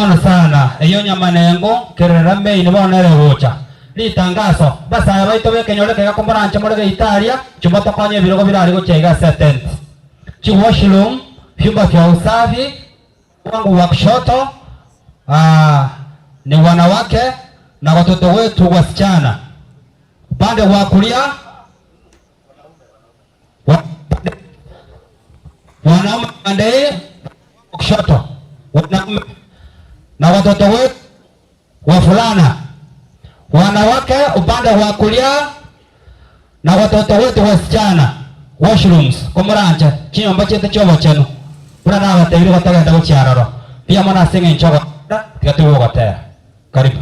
Mbuya mono sana. Eyio nyamanengo kerera main bono ere gocha. Ritangaso, Basae baito b'ekenyoro eke gakomoranche more geita aria, inchuo motokonye ebirogo birari gochia iga ase etent. Chi washroom, vyumba vya usafi, wangu wa kushoto, ah, ni wanawake na watoto wetu wasichana. Upande wa kulia wanaume pande kushoto, wanaume na watoto wetu wavulana, wanawake upande wa kulia na watoto wetu wasichana. Washrooms komoranje chinyomba chiete chiobochenu buna nabatebirie gotagenda gochia aroro mbuya mono ase eng'encho ogotera tiga toigwe ogotera. Karibu.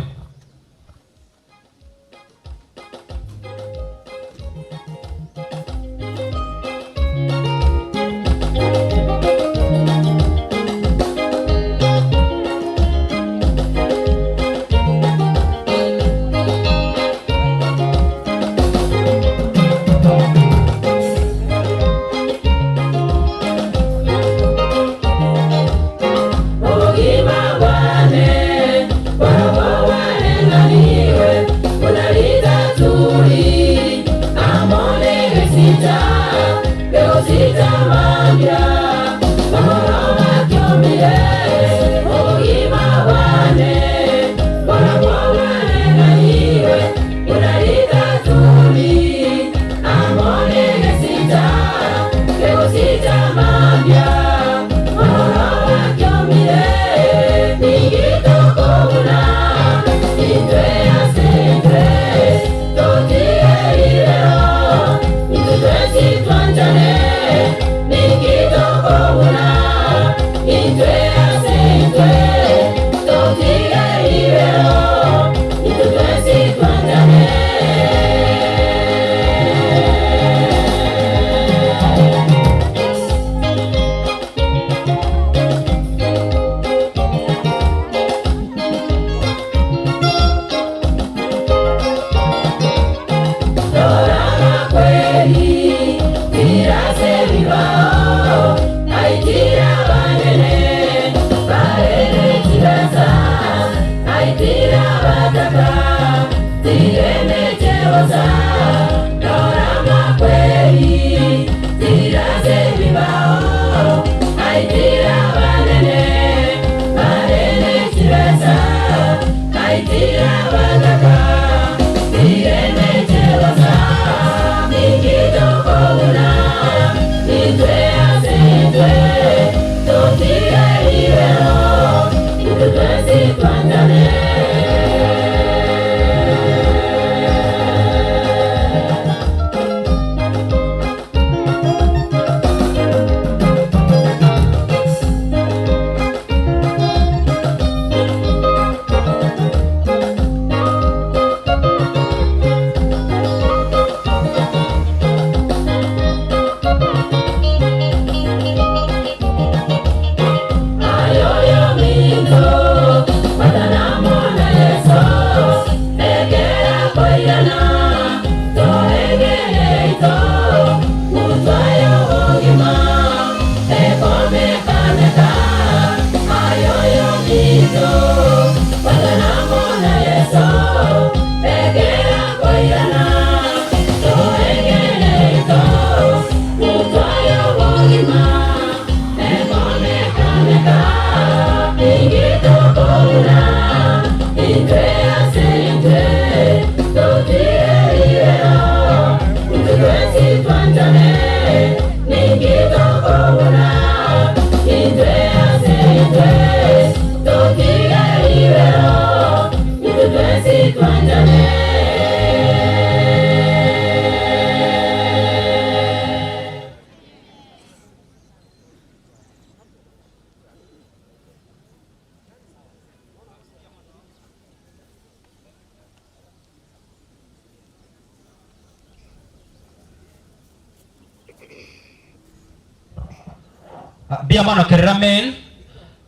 Mbuya mono kerera main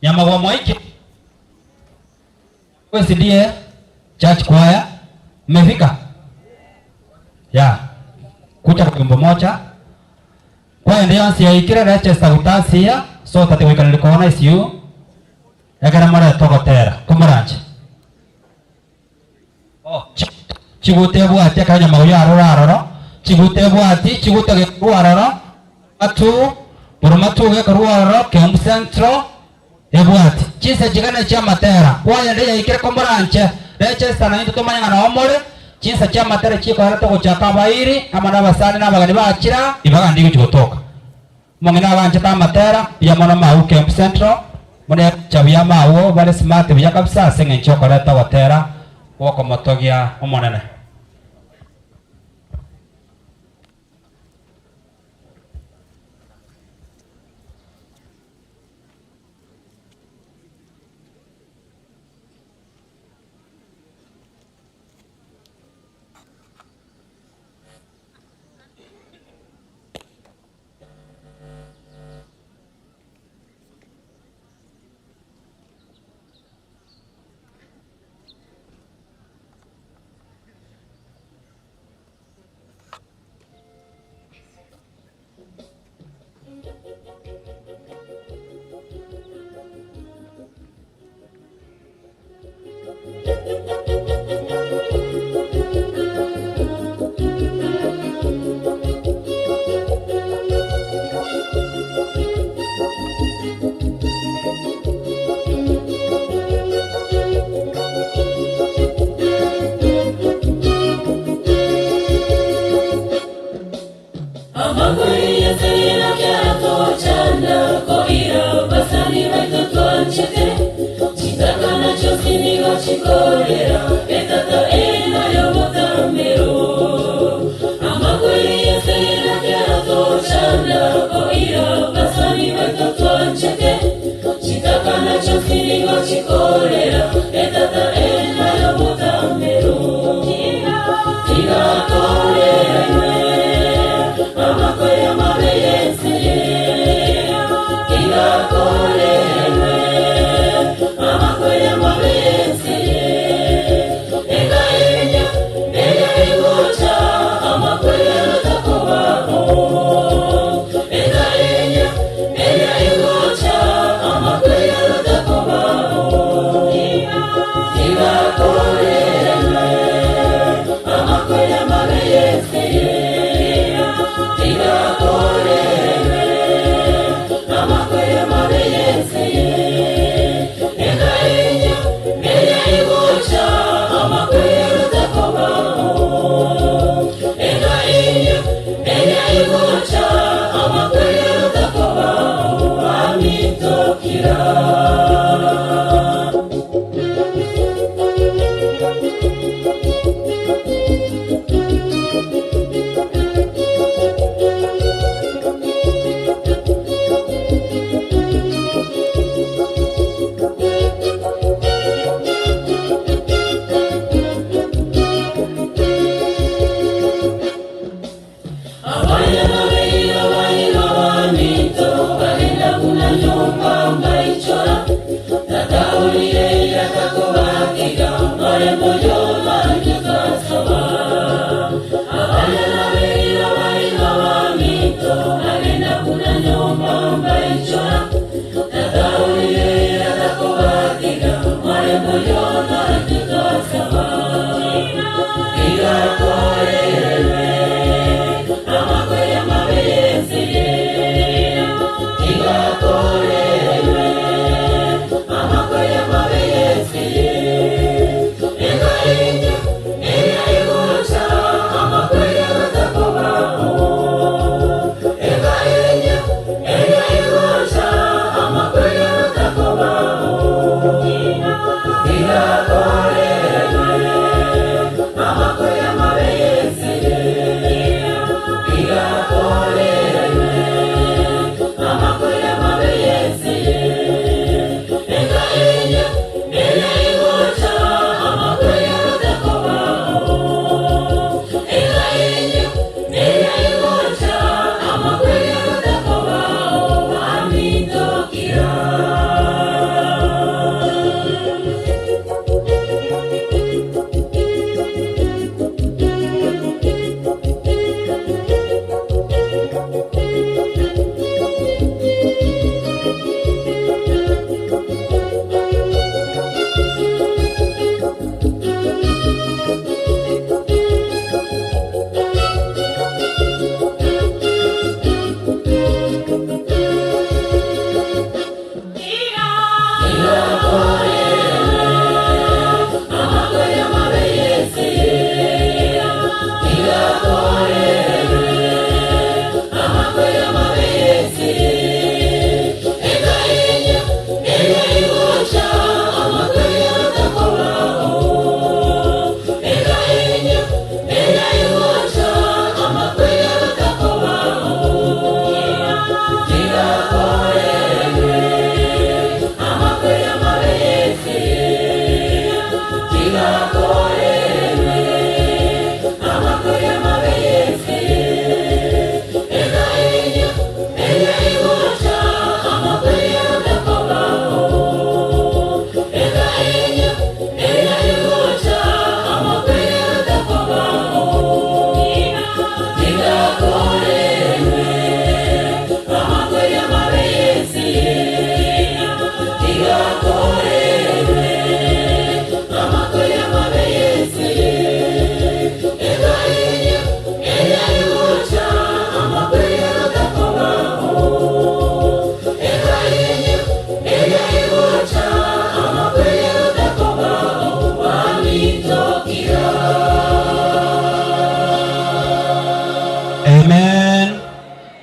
nyamagwa mwaike SDA Church Choir mmefika ya kucha kwa wimbo moja kwa ndio ansi ya ikire Leicester gutasia so tate wikanire kona ICU. Ekero more togotera komoranje. Oh, chigute bwati akanya maguyo arora aroro. Chigute bwati chigute gekurwa atu burumatu gekurwa aroro Kiambu Central ebwati. Chinsa chigana chia matera. Kwaya ndeya ikere komoranje. Reche sana into tomanya na omore. Chinsa chia matera chiko hara togochaka abairi ama n'abasani n'abagani bakira ibaga ndi gutoka. Mongena abanje ta matera ya mono mau Kiambu Central. Mune chabia mawo bale smart buya kabisa senge nchokora togotera woko motogia omonene.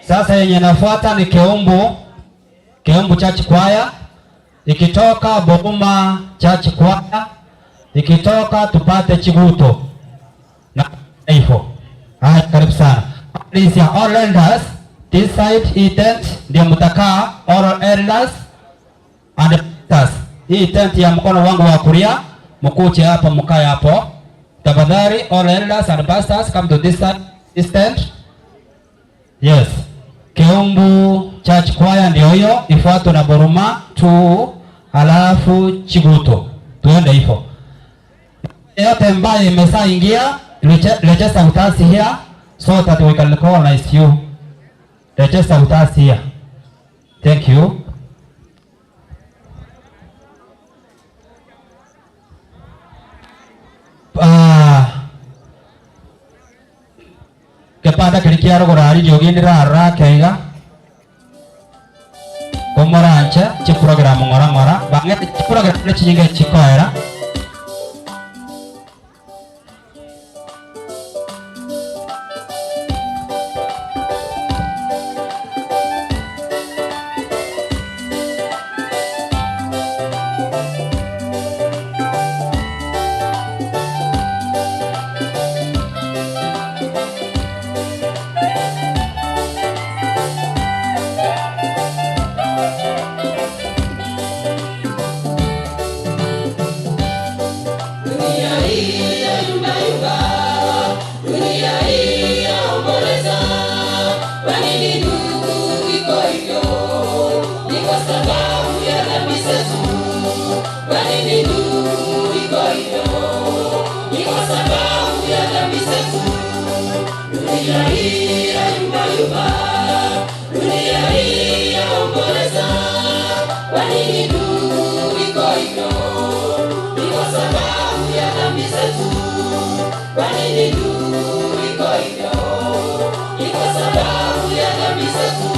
Sasa yenye nafuata ni Keumbu, Keumbu Church Choir, ikitoka Boguma Church Choir, ikitoka tupate Chiguto na hivyo. Haya, karibu sana. Please, all elders, this side hii tent ndio mtakaa, all elders and pastors. Hii tent ya mkono wangu wa kulia, mkuje hapa mkae hapo. Tafadhali, all elders and pastors, come to this side, this tent. Yes. Keumbu Church Choir ndio hiyo, ifuatwe na Boruma tu, alafu Chiguto. Tuende hivyo. Yote ambaye imeshaingia, register with us here so that we can recognize you. Register with us here. Thank you. Kepanda kiri kia ruguru ari riogi ndirarora keiga komoranche chiprogram ng'ora ng'ora bang'e chiprogram ne chinyinge chikoera. Dunia hii ya yumba yumba, dunia hii yaomboleza. Kwa nini ndugu iko hivyo? Ni kwa sababu ya dhambi zetu. Kwa nini ndugu iko hivyo? Ni kwa sababu ya dhambi zetu. Dunia hii ya yumba yumba, dunia hii yaomboleza. Kwa nini ndugu iko hivyo? Ni kwa sababu ya dhambi zetu. Kwa nini ndugu iko hivyo? Ni kwa sababu ya dhambi zetu.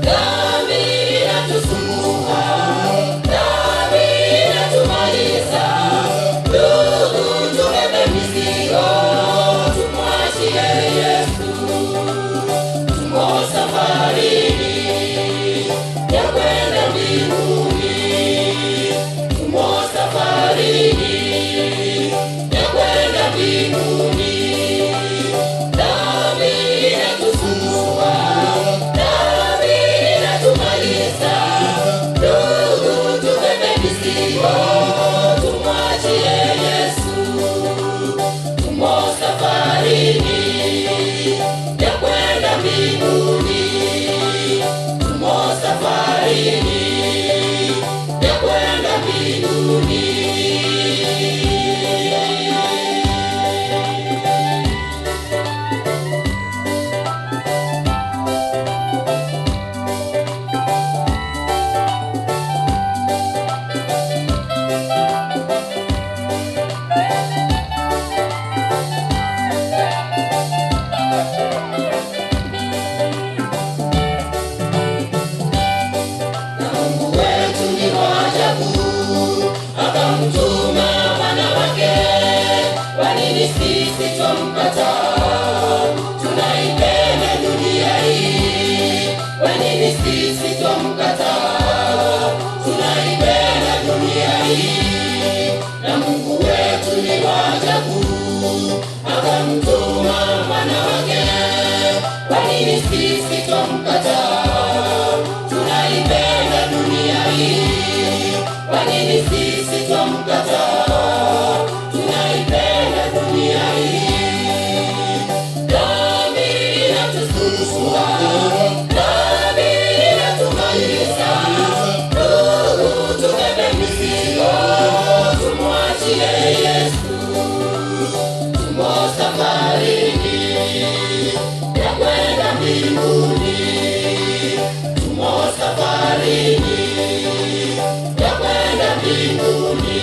Dhambi inatusumbua, dhambi inatumaliza. Ndugu, tubebe mizigo, tumwachie Yesu. Tumo safarini ya kwenda mbinguni. Tumo safarini ya kwenda mbinguni. Dhambi inatusumbua, dhambi inatumaliza. Ndugu, tubebe mizigo, tumwachie Yesu. Tumo safarini ya kwenda mbinguni. Tumo safarini ya kwenda mbinguni. Na Mungu wetu ni wa ajabu, akamtuma mwana wake. Kwa nini sisi twamkataa? Tunaipenda dunia hii. Kwa nini sisi twamkataa? Tunaipenda dunia hii. Na Mungu wetu ni wa ajabu, akamtuma mwana wake. Kwa nini sisi twamkataa? Tunaipenda dunia hii. Kwa nini sisi twamkataa? Tunaipenda dunia hii. Dhambi inatusumbua, dhambi inatumaliza. Ndugu, tubebe mizigo, tumwachie Yesu. Tumo safarini ya kwenda mbinguni. Tumo safarini ya kwenda mbinguni.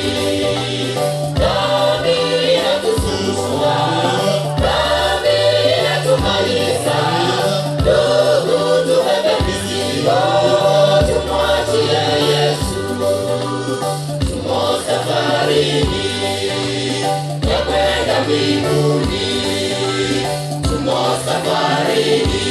Dhambi inatusumbua, dhambi inatumaliza. Ndugu, tubebe mizigo, tumwachie Yesu. Tumo safarini ya kwenda mbinguni. Tumo safarini.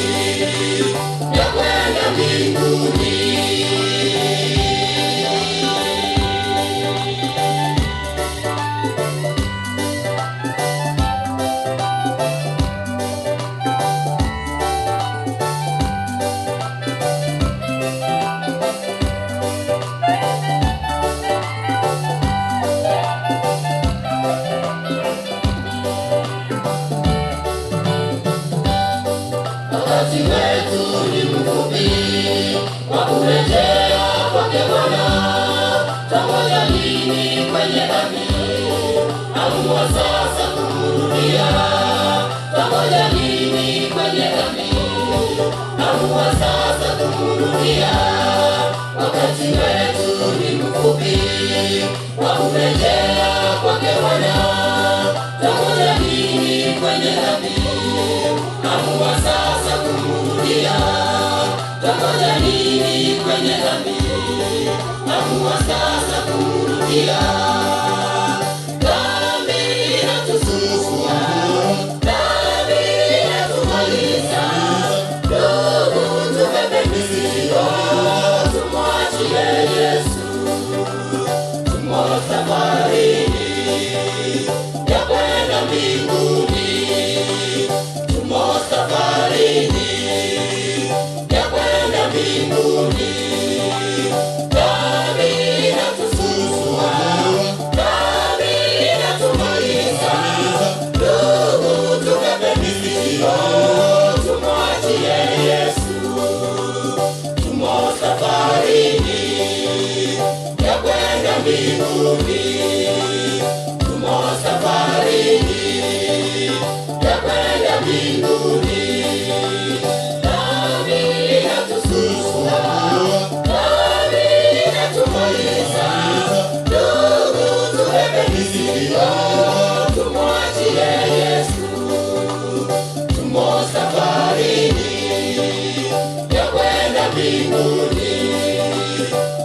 Wakati wetu ni mfupi wa kurejea kwake Bwana. Twangoja nini kwenye dhambi? Amua sasa kumrudia. Twangoja nini kwenye dhambi? Amua sasa kumrudia. Wakati wetu ni mfupi wa kurejea kwake Bwana. Twangoja nini kwenye dhambi? Amua sasa kumrudia. Twangoja nini kwenye dhambi? Amua sasa kumrudia. Dhambi inatusumbua, dhambi inatumaliza. Ndugu, tubebe mizigo, tumwachie Yesu. Tumo safarini ya kwenda mbinguni. Tumo safarini ya kwenda mbinguni. Dhambi inatusumbua, dhambi inatumaliza. Ndugu, tubebe mizigo, tumwachie Yesu. Tumo safarini ya kwenda mbinguni. Tumo safarini ya kwenda mbinguni. Dhambi inatusumbua, dhambi inatumaliza. Ndugu, tubebe mizigo, tumwachie Yesu. Tumo safarini ya kwenda mbinguni.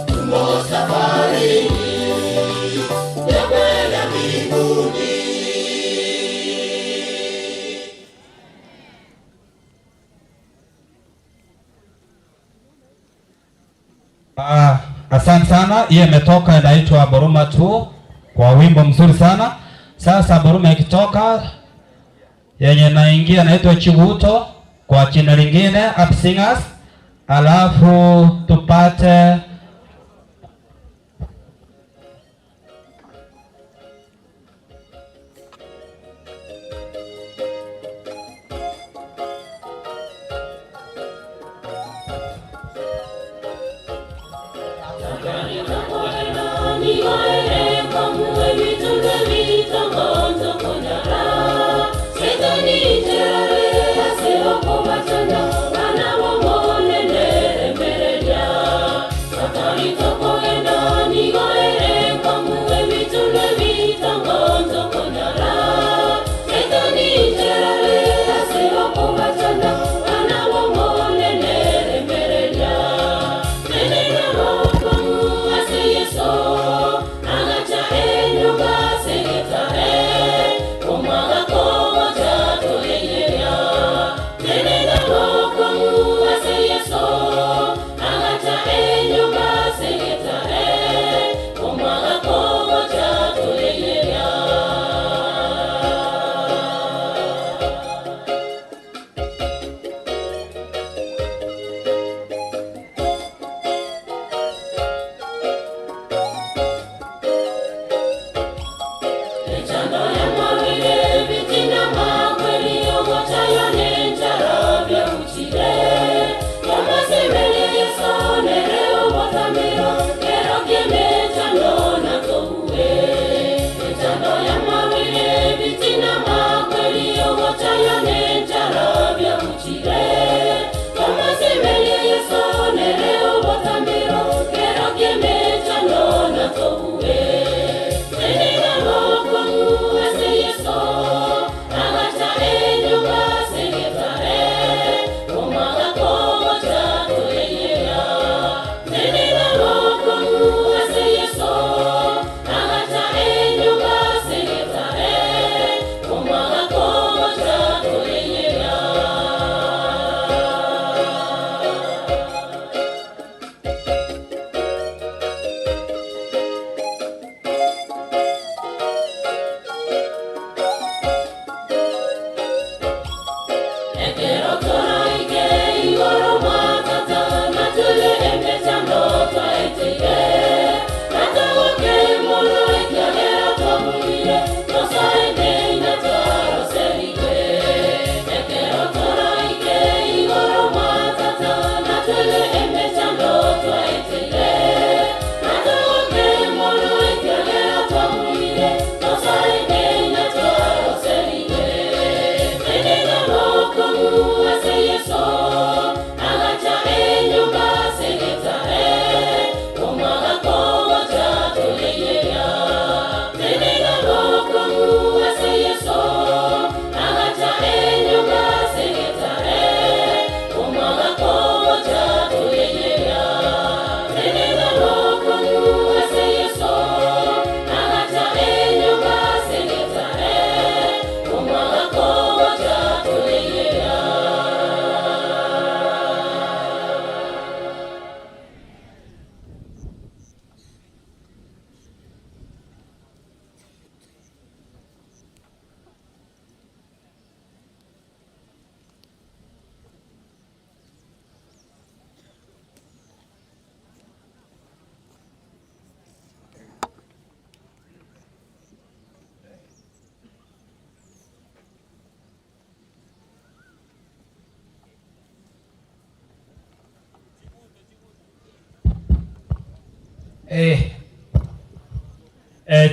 Tumo safarini ya kwenda mbinguni. Ah, asante sana. Hiyo imetoka inaitwa Boruma tu kwa wimbo mzuri sana. Sasa Boruma ikitoka, yenye naingia naitwa Chibuto kwa jina lingine Up Singers, alafu tupate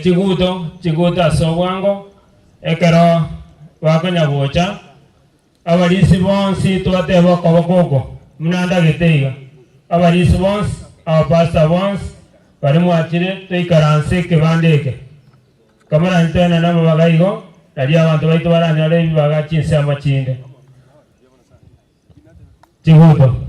Chiguto chiguto ase obwango ekero bakonyagocha abarisi bonsi twateba okoboko oko muna ndagete iga abarisi bonsi abapasta bonsi bari mwachire toikaranse ekebanda eke kamarantena namabaga igo nari abanto baito baranyore ebibaga chinsemo chinde chiguto.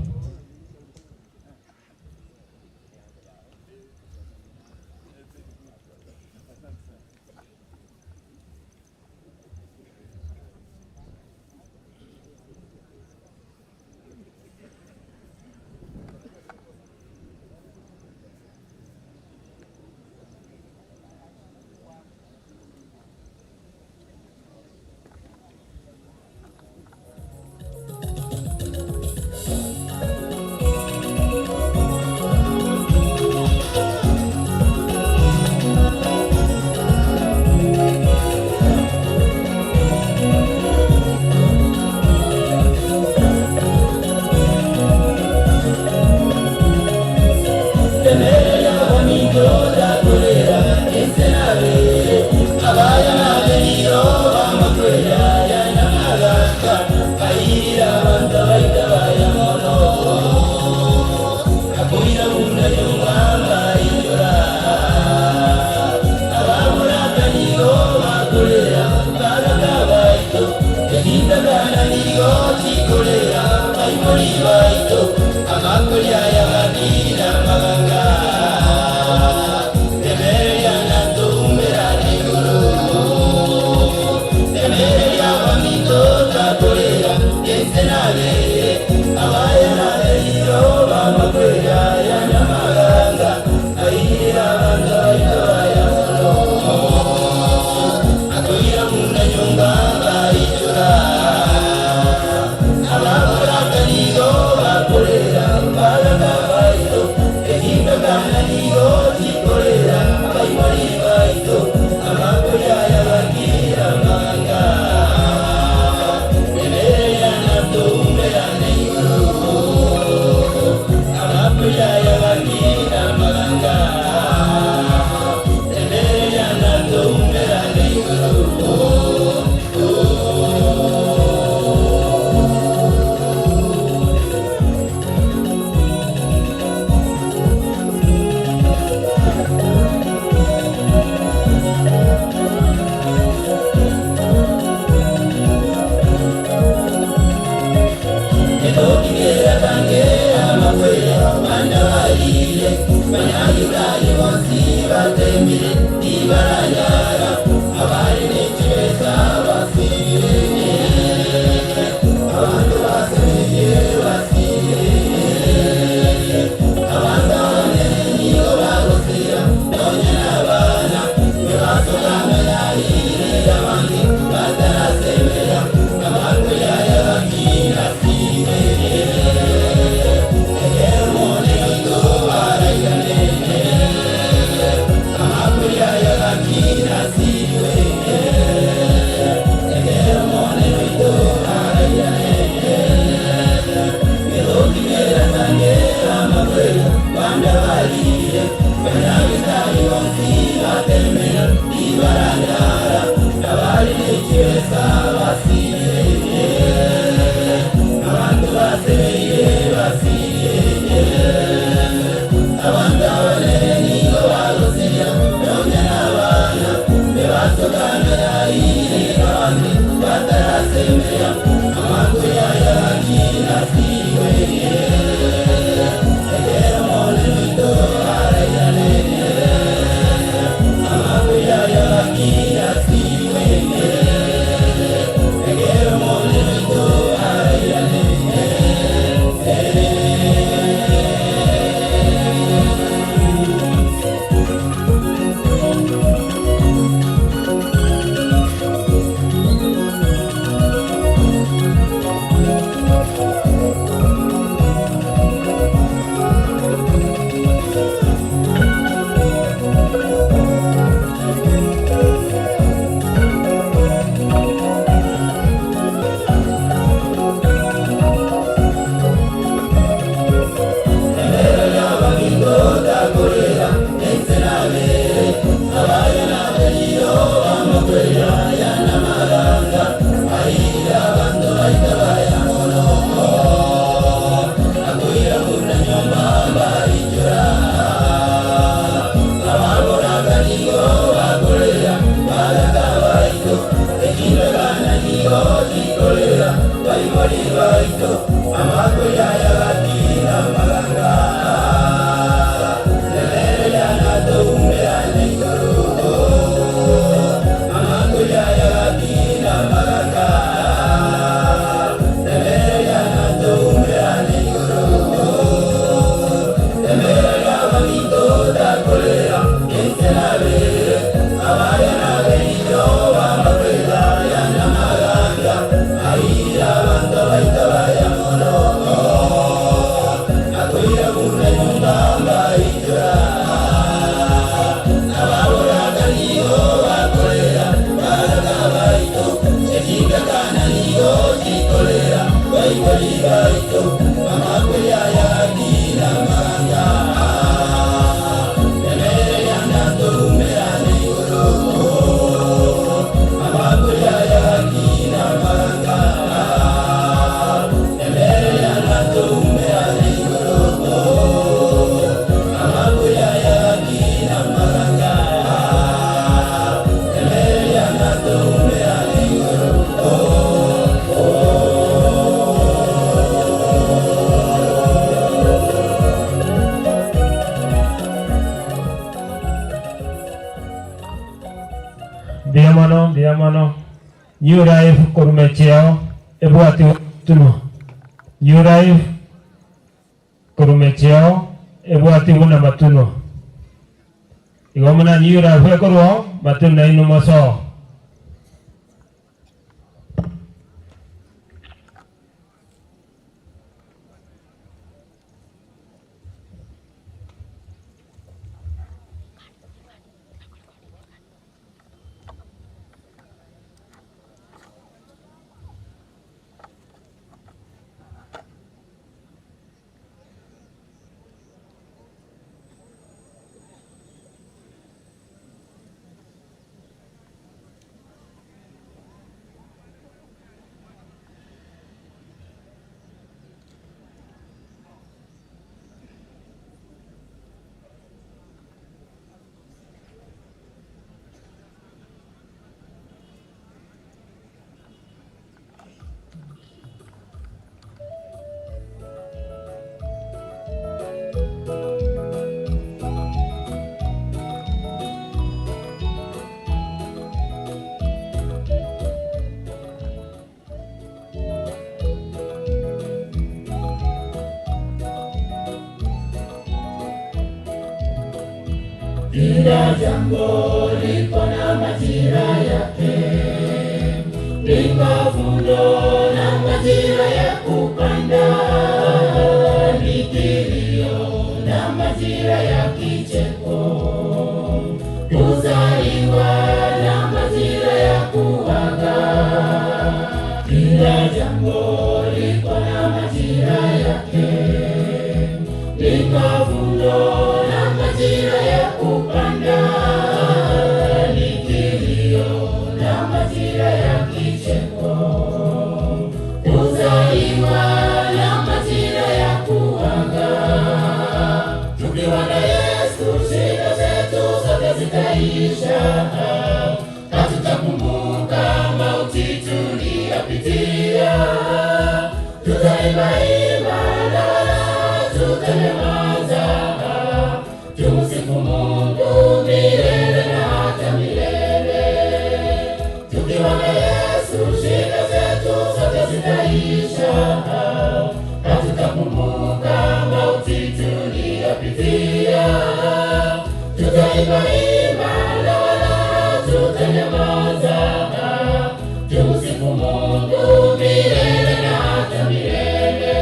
Mbiamono New Life korumecheo ebwati tuno New Life korumecheo ebwati buna matuno igomuna New Life ekorwo matuno ino moso. Kila jambo liko na majira yake, ni mavuno na majira ya kupanda, ni kilio na majira ya kicheko, kuzaliwa na majira ya kuaga. Kila jambo liko na majira yake, ni mavuno na majira ya kupanda, ni kilio na majira ya kicheko, kuzaliwa na majira ya kuaga. Tukiwa na Yesu shida zetu zote zitaisha, hatutakumbuka mauti tuliyopitia, tutaimba imba na wala tutanyamaza, tumsifu Mungu milele na hata milele. Tukiwa na Yesu shida zetu zote zitaisha, hatutakumbuka mauti tuliyopitia, tutaimba imba na wala tutanyamaza, tumsifu Mungu milele na hata milele.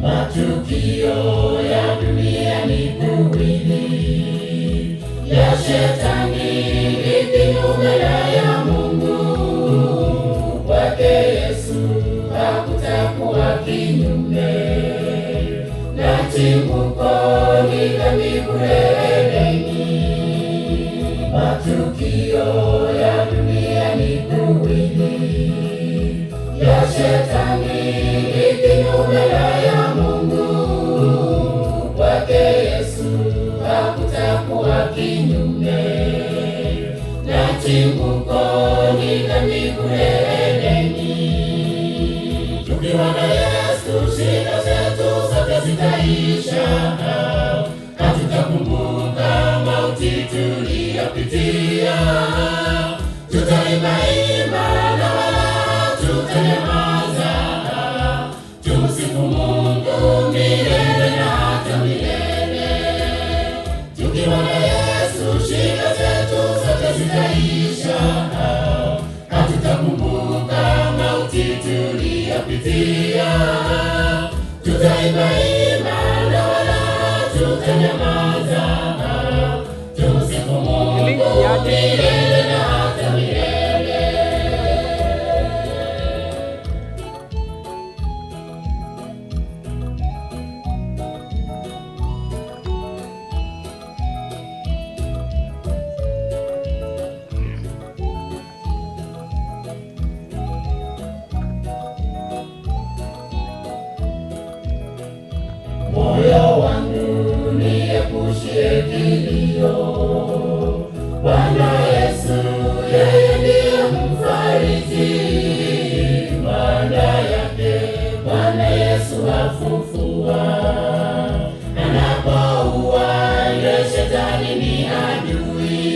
Matukio ya dunia ni kuwili, ya shetani ni kinyume na ya Mungu. Kwake Yesu hakutakuwa kinyume, na chimbuko ni dhambi kule Edeni. Matukio Chimbuko ni dhambi kule Edeni. Tukiwa na Yesu shida zetu zote zitaisha, hatutakumbuka mauti tuliyopitia. Tutaimba na wala tutanyamaza, tumsifu Mungu milele na hata milele. Tukiwa na Yesu shida zetu zote zitaisha, hatutakumbuka mauti tuliyopitia. Tutaimba na wala tutanyamaza, tumsifu Mungu milele na hata milele. Moyo wangu niepushie kilio, Bwana Yesu yeye ndiye mfariji. Maana yake Bwana Yesu afufua, anapoua yule shetani ni adui.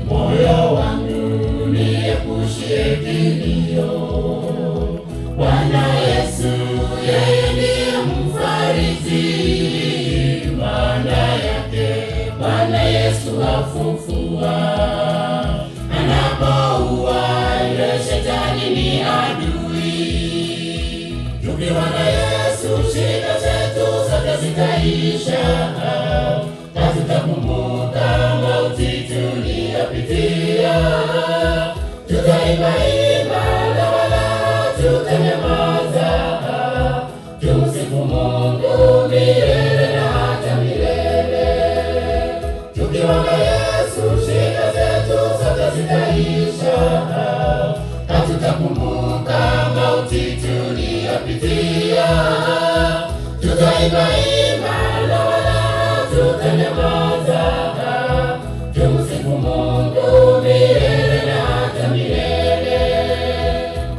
Moyo wangu niepushie kilio, Bwana Yesu yeye ndiye mfariji. Maana yake Bwana Yesu afufua, anapoua yule shetani ni adui. Tukiwa na Yesu shida zetu zote zitaisha, hatutakumbuka mauti tuliyopitia. Tutaimba na wala tutanyamaza, tumsifu Mungu milele na hata milele. Tukiwa na Yesu shida zetu zote zitaisha, hatutakumbuka mauti tuliyopitia. Tutaimba na wala tutanyamaza, tumsifu Mungu milele na hata milele.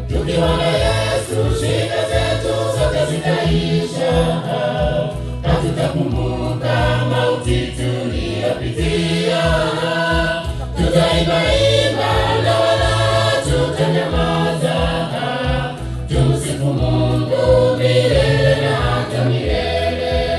Tukiwa na Yesu shida zetu zote zitaisha, hatutakumbuka mauti tuliyopitia. Tutaimba na wala tutanyamaza, tumsifu Mungu milele na hata milele.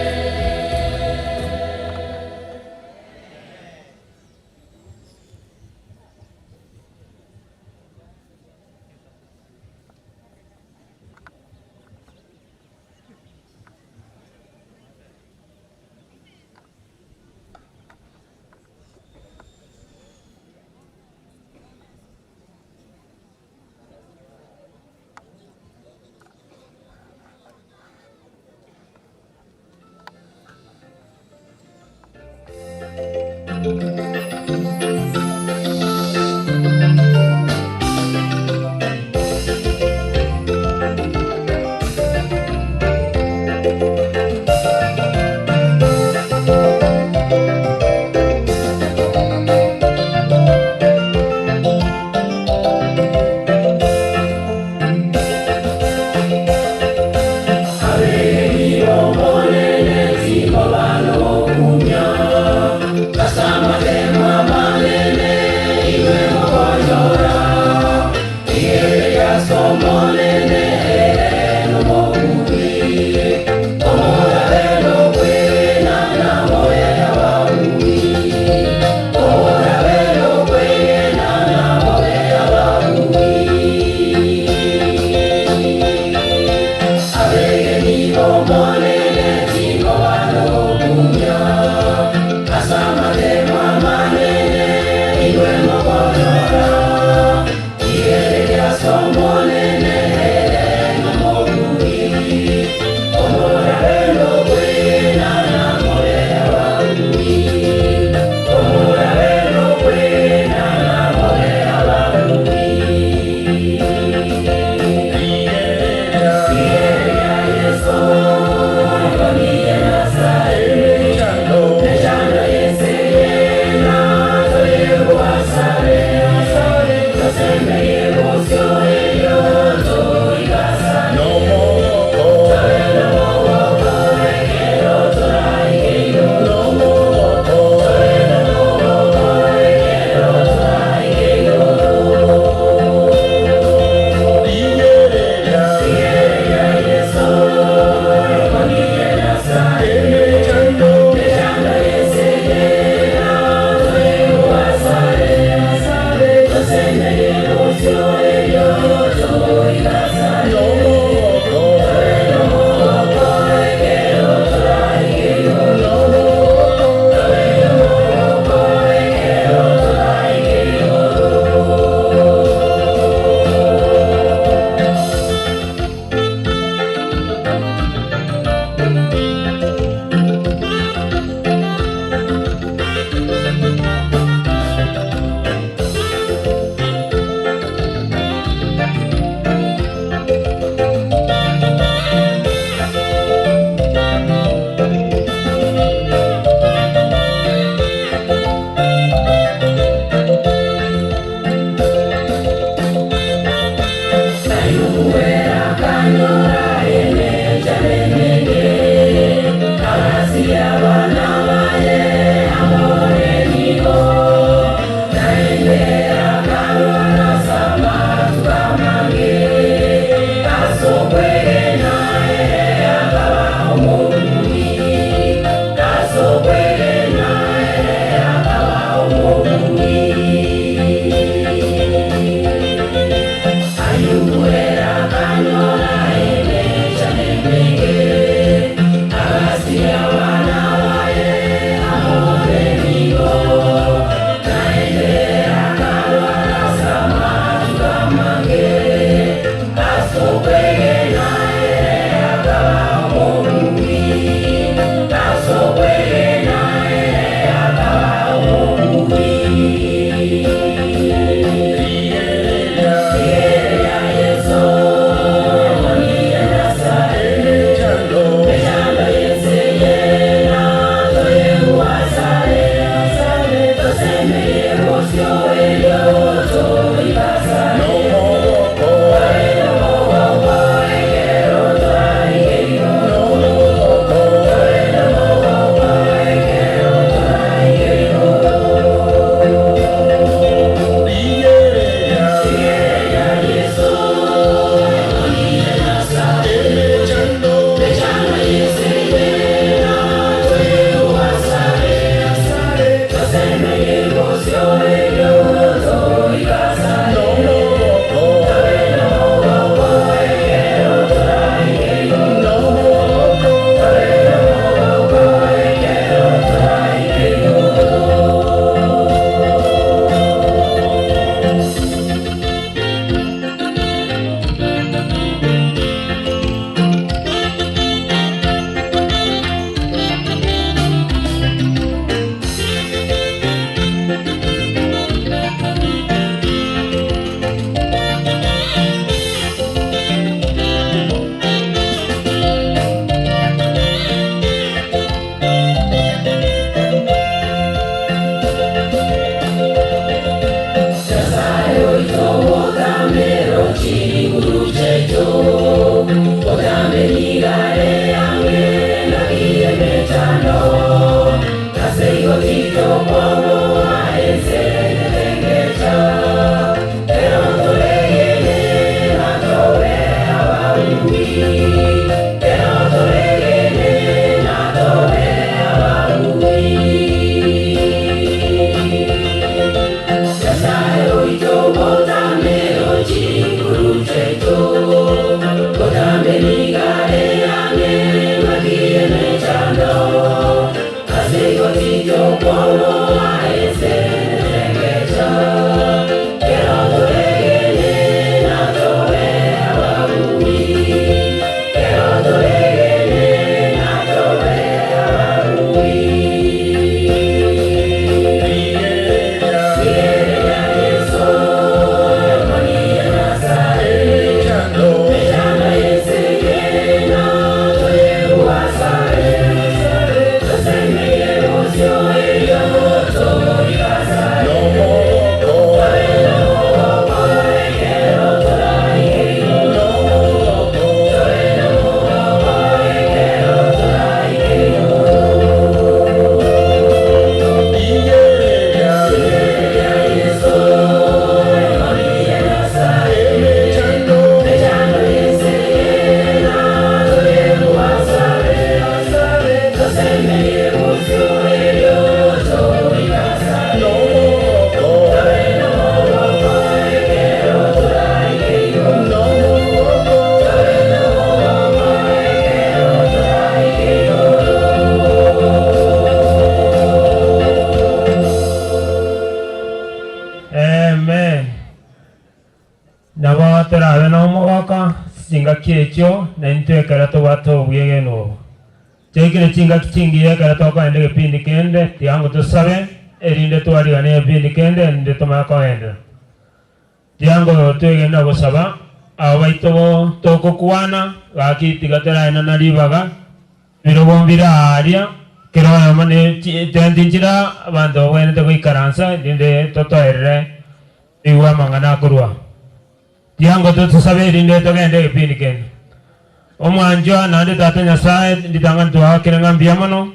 Amen. Nabo torabe na omogoka chingaki echio na intwe ekero tobwate obwegenu obo. Chaikire chingaki chingiya ekero tokoenda egepindi kende tiango tosabe erinde twarigane egepindi kende erinde tomanye koendera. Tiango twegenda gosaba abo baito tokokwana gaki tiga toraena na ribaga birogo mbira aria kero oyomo ne tenti nchira abanto babwenerete goikaransa erinde totoerere igwa amang'ana akorwa. Tiango totusabe erinde togende egepindi kende. Omwanchwa naende tata Nyasaye nditanga ntwakire ng'a mbuya mono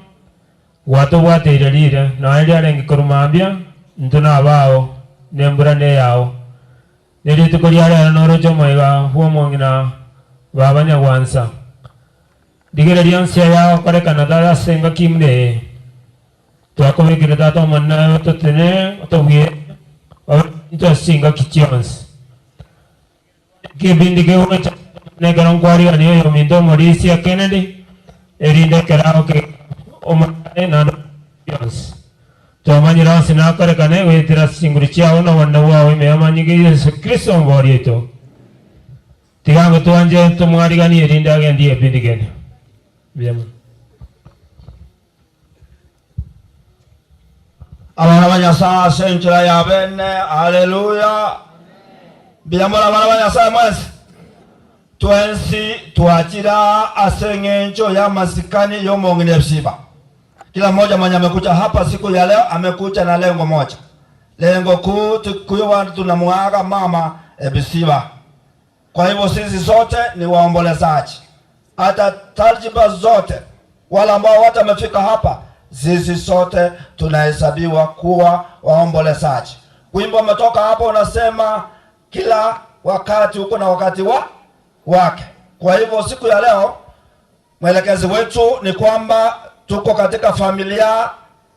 gwatobwateire rire naye riarenge korwa mambia intwe nabao na embura na eyao. Nerituko ria rero noroche omoiga bwa omong'ina baba Nyagwansa. Rigereria nsia yagokorekana tata ase engaki muna eye. Twakobekire tata omonene ototene otobwie intwe ase chingaki chionsi. Kebindi kegocha nekero nkwarigania oyominto omorisia Kennedy erinde ekero agoke omonene naende bionsi. Twamanyire onsi nakorekane goetera ase chinguru chiao na obonene bwao ime y'amanyinga ya Yesu Kristo omobori oito. Tiga twanje tumwariganie erinde agendie ebindi kende. Mbuya mono. Abana ba Nyasaye ase enchera ya bene, haleluya. Mbuya mono abana ba Nyasaye mwensi. Twensi twachira ase eng'encho ya masikani y'omong'ina Epsiba. Kila mmoja mwenye amekuja hapa siku ya leo amekuja na lengo moja. Lengo kuu tukiwa tunamuaga mama Epsiba. Kwa hivyo sisi sote ni waombolezaji. Hata tarjiba zote wale ambao wote wamefika hapa, sisi sote tunahesabiwa kuwa waombolezaji. Wimbo umetoka hapo unasema kila wakati uko na wakati wake. Kwa hivyo siku ya leo mwelekezi wetu ni kwamba tuko katika familia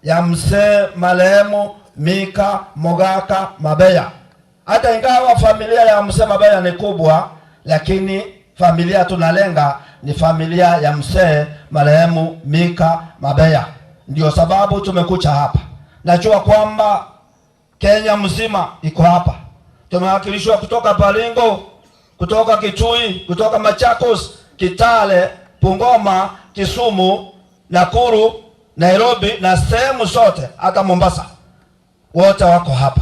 ya mzee marehemu Mika Mogaka Mabeya. Hata ingawa familia ya mzee Mabeya ni kubwa, lakini familia tunalenga ni familia ya mzee marehemu Mika Mabeya. Ndio sababu tumekuja hapa. Najua kwamba Kenya mzima iko hapa. Tumewakilishwa kutoka Baringo, kutoka Kitui, kutoka Machakos, Kitale, Bungoma, Kisumu, Nakuru, Nairobi na sehemu zote hata Mombasa. Wote wako hapa.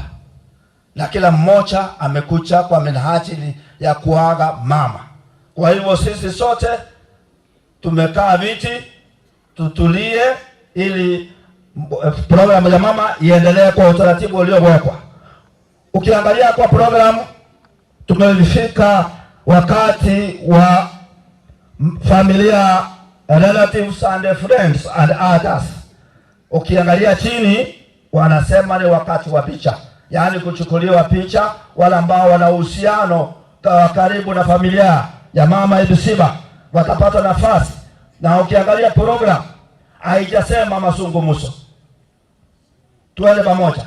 Na kila mmoja amekuja kwa minajili ya kuaga mama. Kwa hivyo sisi sote tumekaa viti tutulie ili programu ya mama iendelee kwa utaratibu uliowekwa. Ukiangalia kwa programu tumefika wakati wa familia, relatives and friends and others. Ukiangalia chini wanasema ni wakati wa picha, yaani kuchukuliwa picha wale ambao wana uhusiano karibu na familia ya mama Epsiba watapata nafasi. Na ukiangalia program haijasema mazungumzo. Tuende pamoja.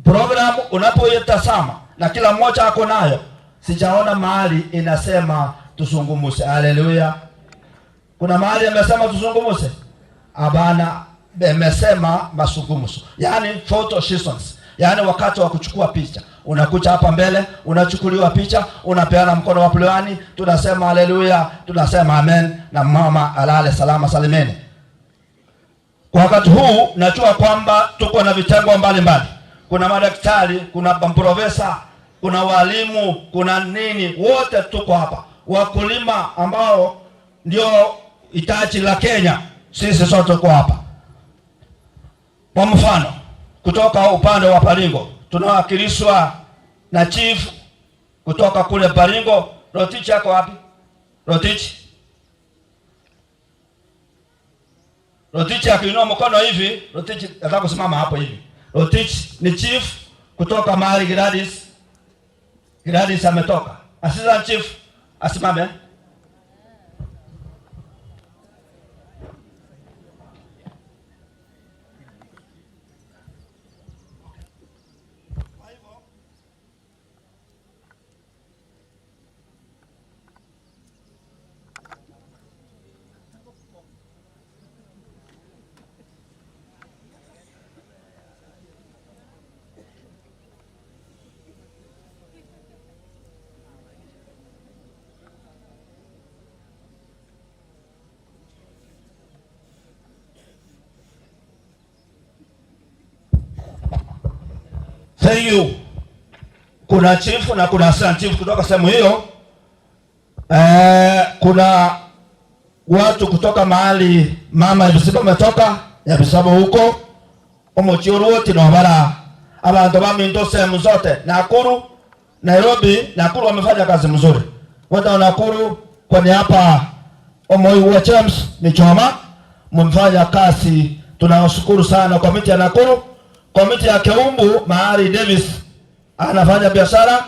Program unapoitazama na kila mmoja ako nayo, sijaona mahali inasema tuzungumze. Haleluya. Kuna mahali amesema tuzungumze? Hapana, amesema mazungumzo. Yaani photo sessions. Yaani wakati wa kuchukua picha. Unakuja hapa mbele, unachukuliwa picha, unapeana mkono wa pulani, tunasema haleluya, tunasema amen na mama alale salama salimeni. Kwa wakati huu najua kwamba tuko na vitengo mbalimbali. Kuna madaktari, kuna profesa, kuna walimu, kuna nini, wote tuko hapa. Wakulima ambao ndio hitaji la Kenya, sisi sote tuko hapa. Kwa mfano, kutoka upande wa Baringo tunawakilishwa na chief kutoka kule Baringo. Rotich yako wapi? Rotich. Rotich akiinua mkono hivi, Rotich nataka kusimama hapo hivi. Rotich ni chief kutoka mahali Gladys. Gladys ametoka. Assistant chief asimame. Thank you. Kuna chief na kuna assistant chief kutoka sehemu hiyo. Kuna watu kutoka mahali mama Ebisiba ametoka Nyabisabo huko omochiorwoti no bara abantu baminto sehemu zote Nakuru, Nairobi. Nakuru wamefanya kazi mzuri, watu wa Nakuru kwa niaba Omoiwa James ni choma mmefanya kazi, tunawashukuru sana komiti ya Nakuru, komiti ya Keumbu mahali Davis anafanya biashara,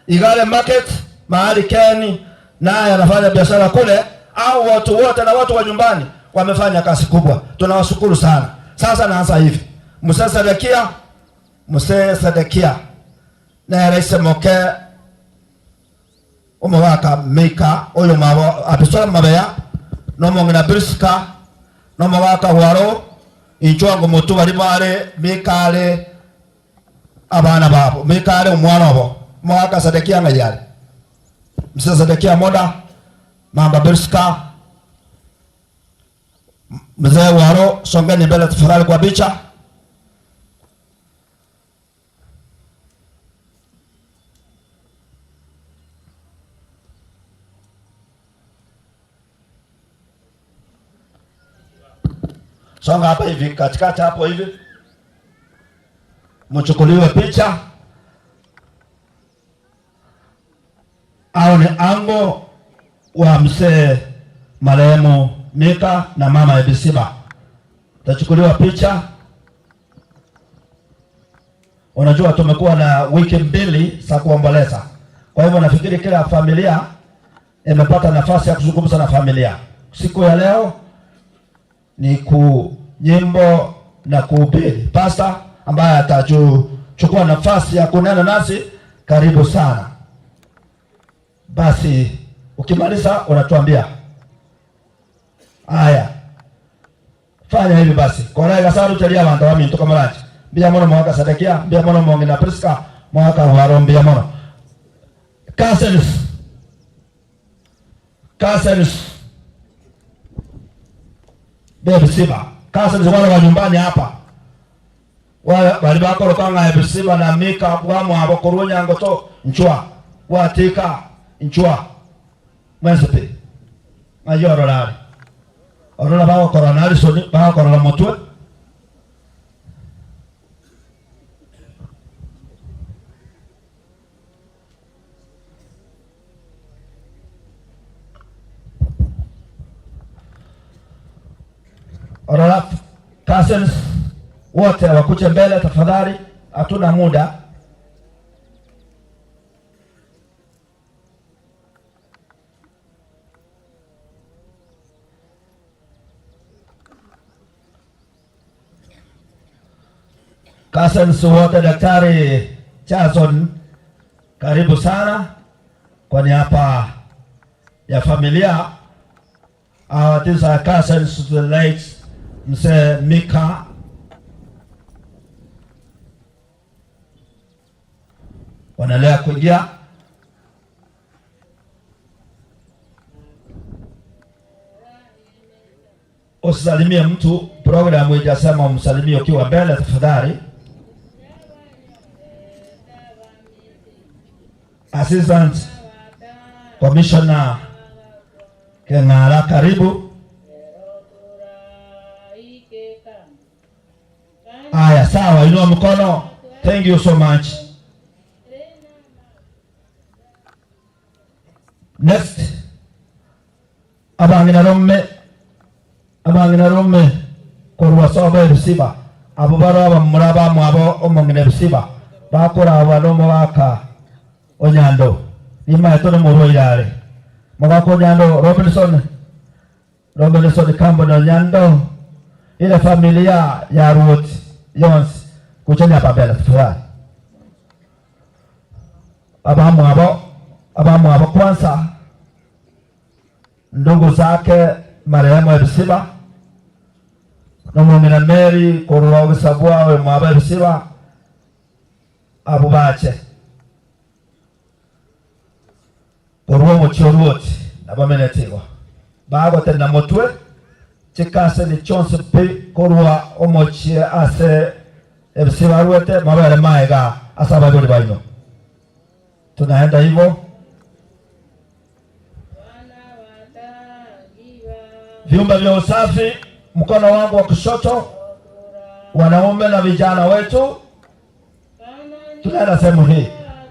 Igale Market mahali Ken naye anafanya biashara kule, au watu wote na watu wa nyumbani wamefanya kazi kubwa, tunawashukuru sana. Sasa naanza hivi, Mzee Sedekia, Mzee Sedekia na Rais Moke omowaka Mika oyo mabo apisola mabeya nomong'ina Priska nomowaka Hwaro inchwango mutu bari bare mikale abana babo mikale omwana obo mowaka Sedekia ng'ayare Mzee Sedekia moda mamba Priska Mzee Waro, songeni mbele tafadhali kwa picha. Songa hapa hivi katikati hapo hivi, mchukuliwe picha. Au ni ango wa mzee marehemu Mika na mama Ebisiba, tachukuliwa picha. Unajua tumekuwa na wiki mbili za kuomboleza, kwa hivyo nafikiri kila familia imepata nafasi ya kuzungumza na familia. Siku ya leo ni kunyimbo na kuhubiri. Pasta ambaye atachukua nafasi ya kunena nasi, karibu sana. Basi ukimaliza unatuambia. Haya, fanya hivi basi kora gasaru charia abantu baminto kamarachi mbia mono mwaka Sedekia mbia mono mwongina Priska mwaka Hwaro mbia mono cousins cousins Ebisiba cousins wale wa nyumbani hapa wale bali bakorokanga Ebisiba na Mika bwamwabo korunyango to nchwa watika nchwa mwensepe mayororari orora bagokora na Harrison bagokora mutwe orora cousins wote wakuje mbele tafadhali, hatuna muda. Cousins wote, Daktari Jason, karibu sana kwa niaba ya familia. These are cousins to the late Mzee Mika. Wanaendelea kuingia. Usisalimie mtu, programu haijasema umsalimie ukiwa mbele, tafadhali. Assistant Commissioner Keng'ara, karibu. Haya, sawa, inua mkono. Thank you so much. Next, abangina romme, abangina romme korwa sobo ebisiba abo baraba muraba mwabo omongina ebisiba bakora aba nomogaka Onyando nimaeto ni murwairare mogaka Onyando Robinson Robinson Kambo na Onyando ile familia ya Ruth Jones kucheni hapa mbele tafadhali. Abamu abo kwanza ndugu zake marehemu Ebisiba nomumina Mary korwa ogisabwa we mwaba Ebisiba abo bache korwa omochie Ruoth nabamenetigwa bagotenda motwe chikase ni chonse pi korwa omochie ase Ebisiba rwete mabere maega Asa baibuli baino. Tunaenda hivyo. Vyumba vya usafi, mkono wangu wa kushoto, wanaume na vijana wetu tunaenda sehemu hii.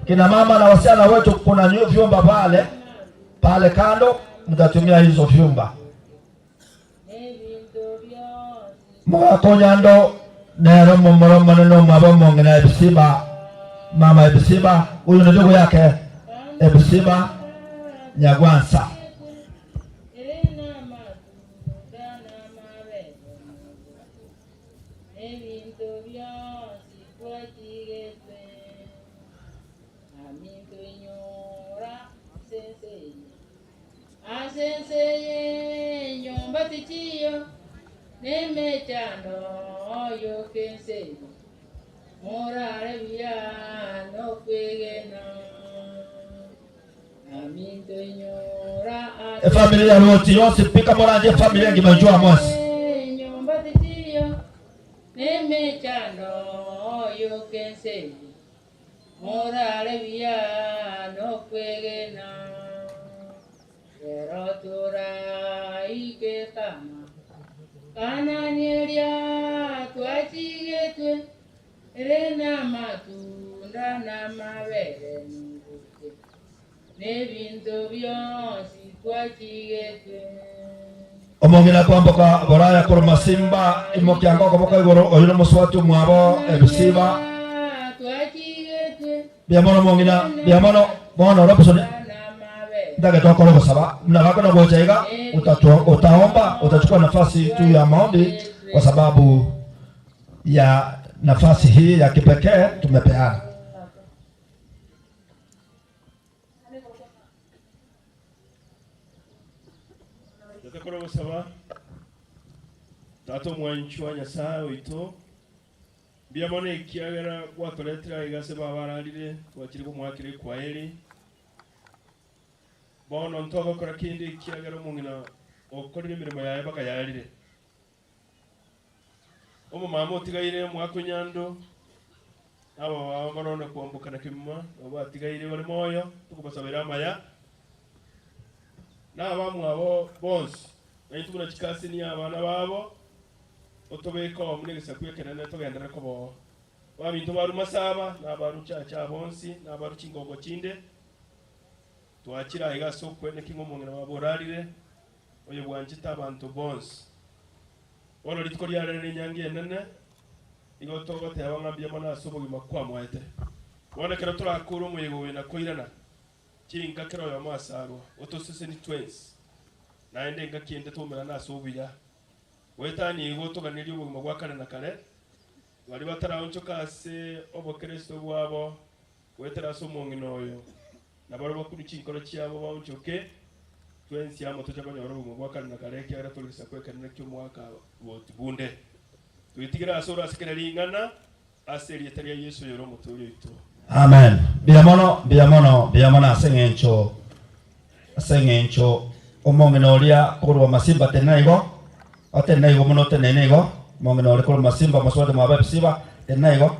Kina mama na wasichana wetu, kuna vyumba pale pale kando, mtatumia hizo vyumba. Mwakonyando nero mumuro maneno mwabo mwongena ebisiba, mama ebisiba, huyu ni ndugu yake ebisiba Nyagwansa. Familia yote yose pika moranje familia ngimajua mosi. Omongina kwamboka boraya kuruma simba imokiango koboka igoro oyu nomuswati mwabo ebisiba biamono mongina biamono bono Robson ndage twakora gusaba mnabako na gochaiga utaomba utachukua nafasi tu ya maombi kwa sababu ya nafasi hii ya kipekee tumepeana. Tato mwanchwa Nyasaye oito biamone ikiagera gwatoretera igase babararire twakiri kumwakire kwaeri bono ntogokora kindi ikiagera omong'ina okorire emirimo yaye bakayarire omomama otigaire omwaka onyando abo baba barona kwambukana kimuma nabo batigaire bari moyo tukubasabira amaya n'abamwabo bonsi naitwe buna chikasi ni abana babo otobeka omunegesa kwekenene togendere kobo babintu baruma saba n'abaruchacha bonsi n'abaruchingongo chinde twakira igaso kwene king'omong'ina baborarire oyo bwanchita abantu bonsi ono rituko ryarere nyangi enene igo togoteba ng'ambia mono ase obogima kwamwete bonekero turakura omoyego oyo nakoirana chinka kero oyo masarwa otoseseni twens naende ngakinde tumera ase obuya wetani igo toganirie obogima bwa kare na kare bari bataraonchoka ase obokristo bwabo wetera ase omong'ina oyo nabaro bakuru chinkoro chiabo baonchoke twensi amo tochakonyora obogima bwa kare na kare ekiagera torigisa kwekenene kia omwaka botibunde twitigira ase orasekere ring'ana ase erieta ria Yesu yoro omoturi oito. Amen. Biamono biamono biamono ase eng'encho ase eng'encho omong'ina oria korwa masimba tenaigo otenaigo mono tenaigo omong'ina oria korwa masimba maswate mwaba ebisiba tenaigo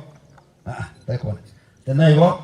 tenaigo